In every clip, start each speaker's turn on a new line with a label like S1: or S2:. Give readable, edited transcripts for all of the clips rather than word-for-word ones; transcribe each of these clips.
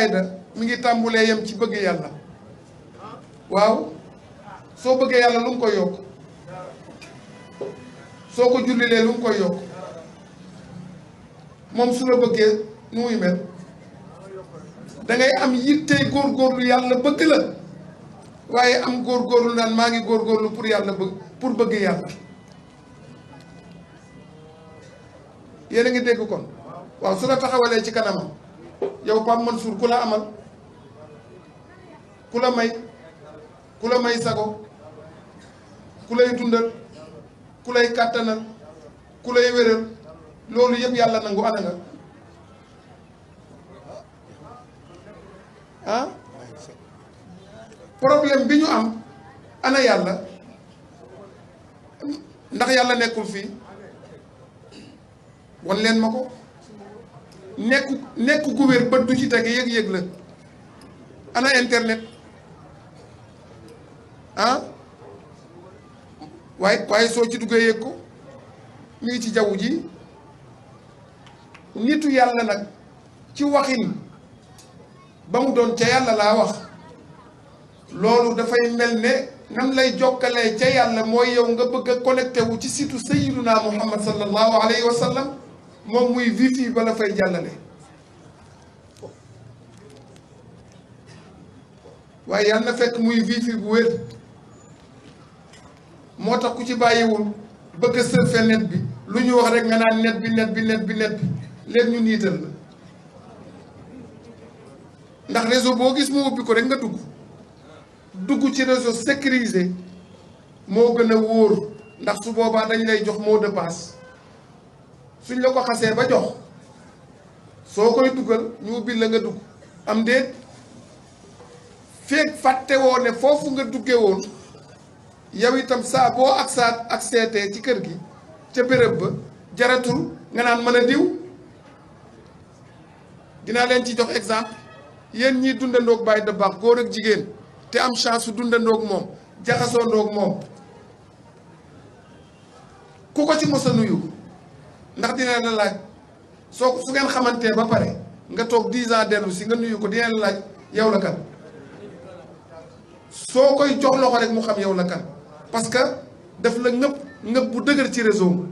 S1: fayda mi ngi tàmbulee yem ci bëgg yàlla waaw soo bëggee yàlla lu mu koy yokk soo ko jullilee lu mu koy yokk moom su la bëggee nu muy mel da ngay am yittey góorgóorlu yàlla bëgg la waaye am góorgóorlu naan maa ngi góorgóorlu pour yàlla bëgg pour bëgg yàlla yéen a ngi dégg kon waaw su la taxawalee ci kanamam yow Pape Mansour ku la amal ku la may sago ku lay dundal ku lay kàttanal ku lay wéral loolu yëpp yàlla nangu ana nga ah problème bi ñu am ana yàlla ndax yàlla nekkul fii wan leen ma ko nekku gu wér bët du ci tege yëg-yëg la ana internet ah waaye soo ci duggee yëg ko mi ngi ci jaww ji nitu yàlla nag ci waxin ba mu doon ca yàlla laa wax loolu dafay mel ne nam lay jokkalee ca yàlla mooy yow nga bëgg a connecté wu ci situ sayyiduna muhammad sallallahu alayhi wa sallam moom muy wifi ba la fay jàllale waaye yàlla na fekk muy wifi bu wér moo tax ku ci bàyyiwul bëgg a surfer net bi lu ñu wax rek nga naan net bi léegi ñu niital la ndax réseau boo gis mu ubbi ko rek nga dugg ci réseau sécurisé moo gën a wóor ndax su boobaa dañ lay jox mot de passe suñ la ko xasee ba jox soo koy dugal ñu ubbi la nga dugg am déet feeg fàtte woo ne foofu nga dugge woon yow itam saa boo ak seetee ci kër gi ca béréb ba jaratul nga naan mën a diw dinaa leen ci jox exemple yéen ñii dundandoog Baye Dabakh góor ak jigéen te am chance su dundandoog moom jaxasoondoog moom ku ko ci mos a nuyu ndax dina la laaj su ngeen xamantee ba pare nga toog 10 ans dellu si nga nuyu ko dina la laaj yow la kan soo koy jox loxo rek mu xam yow la kan parce que daf la ngëpp bu dëgër ci réseau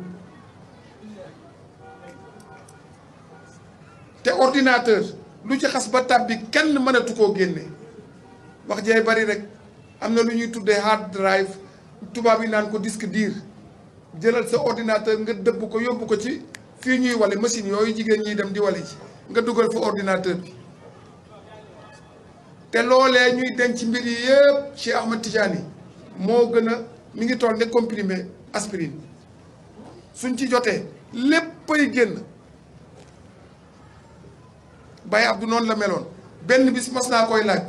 S1: te ordinateur lu ci xas ba tàbbi kenn mënatu koo génne wax jeey bari rek am na lu ñuy tuddee hard drive tubaab yi naan ko disque dur jëlal sa ordinateur nga dëbb ko yóbbu ko ci fii ñuy wale machine yooyu jigéen ñiy dem di wale ci nga dugal fa ordinateur bi te loolee ñuy denc mbir yi yëpp Cheikh Ahmad Tidiane moo gën a mi ngi toll ne comprimé aspirine suñ ci jotee léppay génn Baye Abdou noonu la meloon benn bis mas naa koy laaj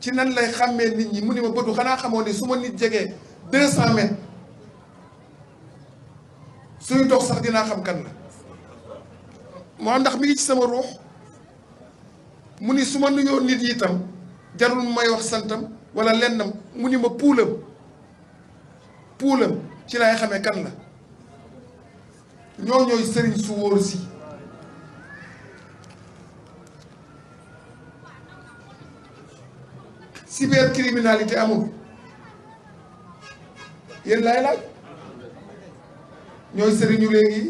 S1: ci nan lay xàmmee nit ñi mu ni ma bëtu xanaa xamoo ne su ma nit jegee 200 mètres suy dox sax dinaa xam kan la moo ndax mi ngi ci sama ruux mu ni su ma nuyoo nit yi itam jarul may wax santam wala lennam mu ni ma puulam ci lay xamee kan la ñooy sëriñ su wóor si cybercriminalité amul yéen laay laaj ñooy sëriñu léegi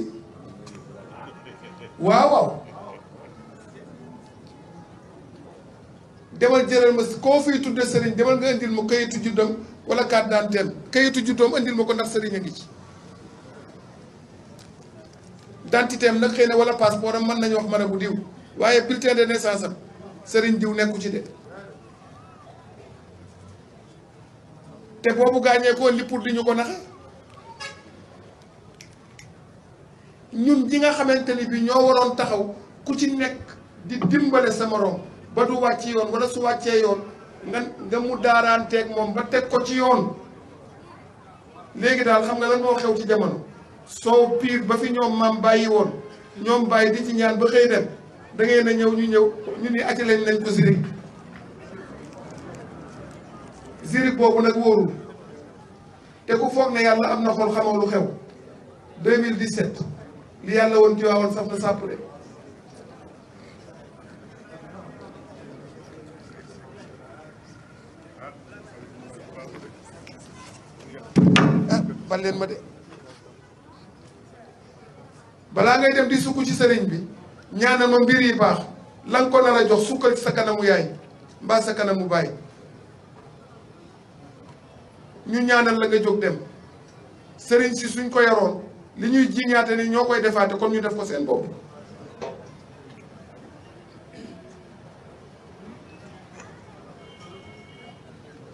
S1: waaw demal jëlal ma koo fiy tudde sëriñ demal nga indil ma kayitu juddam wala carte d'identité kayitu juddoom indil ma ko ndax sëriñ a ngi ci identité am nag xëy na wala passeport am mën nañu wax mën a bu diw waaye bulletin de naissance am sëriñ diw nekku ci de te boobu gaañee ko li pour di ñu ko naxe ñun ñi nga xamante ni bi ñoo waroon taxaw ku ci nekk di dimbale sa morom ba du wàcc yoon wala su wàccee yoon nga mu daaraanteeg moom ba teg ko ci yoon léegi daal xam nga lan moo xew ci jamono soo piir ba fi ñoom maam bàyyi woon ñoom bàyyi di ci ñaan ba xëy dem da ngeen a ñëw ñu ni ati lañ nañ ko zirik zirik boobu nag wóorul te ku foog ne yàlla am na xol xamoo lu xew 2017 li yàlla woon ci waawoon saf na sàpp de bal leen ma de balaa ngay dem di sukk ci sëriñ bi ñaanal ma mbir yi baax la nga ko nar a jox sukkal ci sa kanamu yaay mbaa sa kanamu baay ñu ñaanal la nga jóg dem sëriñ si suñ ko yaroon li ñuy jiñaate ni ñoo koy defaate kon ñu def ko seen bopp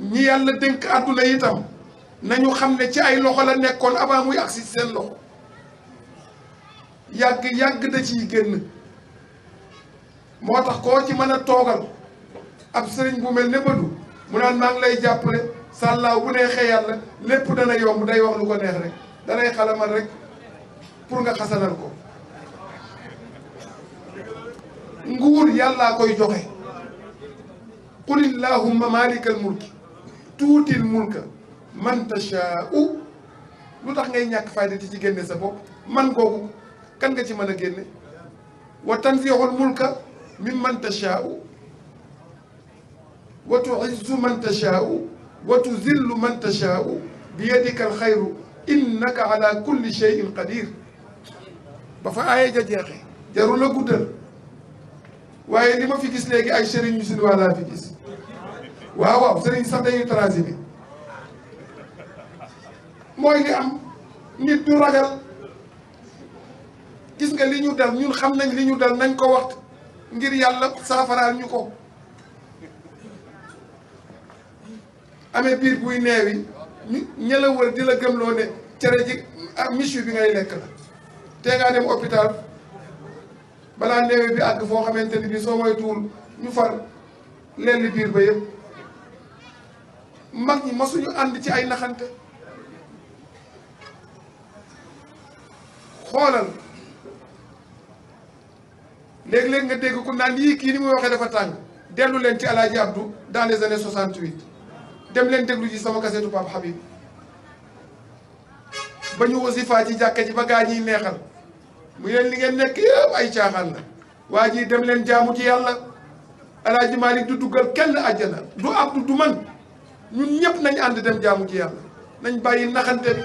S1: ñi yàlla dénk àdduna itam nañu xam ne ci ay loxo la nekkoon avant muy agsi seen loxo yàgg da ciy génn moo tax koo ci mën a toogal ab sëriñ bu mel ne Badou mu naan maa ngi lay jàppale sàllaaw bu neexee yàlla lépp dana yomb day wax lu ko neex rek danay xalamal rek pour nga xasanal ko nguur yàllaa koy joxe qul illahumma malikal mulki tuutil mulka man tashaa'u lu tax ngay ñàkk fayda ci génne sa bopp man googu kan nga ci mën a génne wa tanzihul mulka mimman tashaa'u wa tu'izzu man tashaa'u wa tuzillu man tashaa'u bi yadika alxayru innaka ala kulli shay'in qadir ba fa aaya ja jeexee jarul a guddal waaye li ma fi gis léegi ay sëriñ ñu suñu wàllaa fi gis waaw waaw sëriñ sax dañuy transhumé mooy li am nit du ragal gis nga li ñu dal ñun xam nañ li ñu dal nañ ko wax ngir yàlla saafaraal ñu ko amee biir buy neewi ñu ña la wër di la gëmloo ne cere ji ak michu bi ngay lekk la te ngaa dem hôpital balaa neewi bi àgg foo xamante ni bi soo moytuwul ñu far lenn biir ba yëpp mag ñi masuñu ànd ci ay naxante xoolal léeg-léeg nga dégg ku naan yii kii ni muy waxee dafa tàng dellu leen ci Alaaji Abdou dans les années 68 dem leen déglu ci sama kasetu Pape Habib ba ñu wasifa ci jàkka ji ba gaa ñiy neexal mu leen li ngeen nekk yëpp ay caaxaan la waa ji dem leen jaamu ci yàlla Alaaji Malick du duggal kenn àjjana du Abdou du man ñun ñëpp nañ ànd dem jaamu ci yàlla nañ bàyyi naxante bi